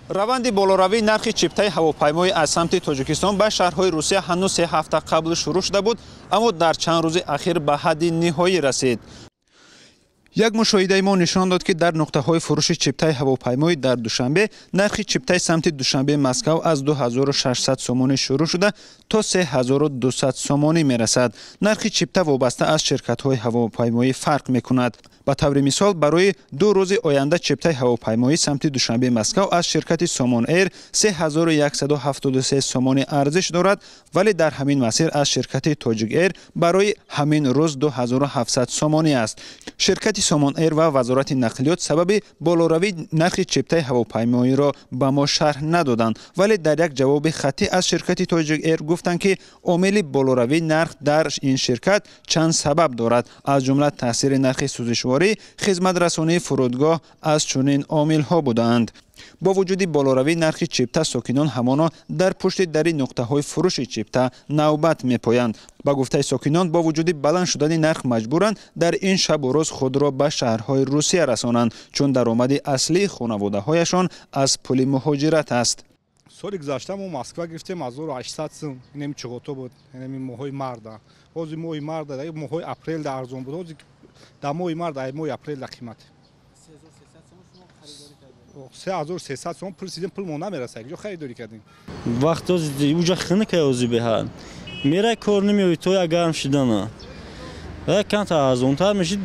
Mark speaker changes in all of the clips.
Speaker 1: Раванди болоравии нархи чиптаи ҳавопаймоӣ аз самти Тоҷикистон ба шаҳрҳои Русия ҳанӯз 3 ҳафта қабл шурӯъ шуда буд, аммо дар чанд рӯзи ахир ба ҳадди ниҳоӣ расид. Як мушоҳидаи мо нишон дод, ки дар нуқтаҳои фурӯши чиптаи ҳавопаймоӣ дар Душанбе нархи чиптаи самти Душанбе Москав аз 2600 сомонӣ шурӯъ шуда, то 3200 сомонӣ мерасад. Нархи чипта вобаста аз ширкатҳои ҳавопаймоӣ фарқ мекунад. Ба таври мисол, барои 2 рӯзи оянда чиптаи ҳавопаймоӣ самти Душанбе Москав аз ширкати Сомон Эйр 3173 сомонӣ арзиш дорад, вале дар ҳамин масир аз ширкати Тоҷик Эйр барои ҳамин рӯз 2700 сомонӣ аст. Ширкати Сомон Эйр ва Вазорати нақлиёт сабаби болоравии нархи чиптаи ҳавопаймоиро ба мо шарҳ надоданд, вале дар як ҷавоби хаттӣ аз ширкати Тоҷик Эйр гуфтанд, ки омили болоравии нарх дар ин ширкат чанд сабаб дорад, аз ҷумла таъсири нархи сӯзишворӣ, хизматрасонии фурудгоҳ аз чунин омилҳо будаанд. Бо вуҷуди болоравии нархи чипта, сокинон ҳамоно дар пушти дари нуқтаҳои фурӯши чипта навбат мепоянд. Ба гуфтаи сокинон, бо вуҷуди баланд шудани нарх маҷбуранд дар ин шабу рӯз худро ба шаҳрҳои Русия расонанд, чун даромади аслии хонаводаҳояшон аз пули муҳоҷират аст.
Speaker 2: Соли гузашта мо Москва гирифтем 1800 сум, инеми чуғото буд, инеми моҳои марда. Ҳозир моҳи марда, моҳои апрелда арзон буд, ҳозир дар моҳи март, ай моҳи апрелда қимат. 3300 сом пурсидем, пул мо намераса, ҷо харидорӣ кардем.
Speaker 3: Вақт уҷа хунукай, ози беҳад мерай, кор намеои, то як гарм шидана як камта арзонтар мешид,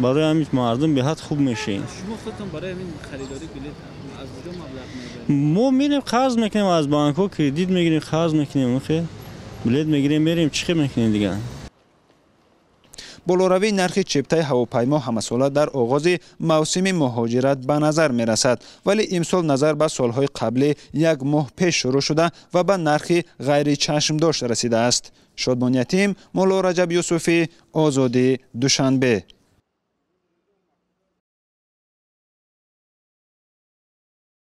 Speaker 3: барои ҳамин мардум беҳад хуб мешид.
Speaker 4: Шумо худтон барои ҳамин харидорӣ билет аз куҷо маблағ меёбед?
Speaker 3: Мо мерем, қарз мекунем аз банкҳо, кредит мегирем, қарз мекунем, билет мегирем, мерем, чӣ хел мекунем дигар?
Speaker 1: Болоравии нархи чиптаи ҳавопаймо ҳамасола дар оғози мавсими муҳоҷират ба назар мерасад, вале имсол назар ба солҳои қаблӣ як моҳ пеш шурӯъ шуда ва ба нархи ғайричашмдошт расидааст. Шодмон Ятим, Мулло Раҷаб Юсуфӣ, Озодӣ, Душанбе.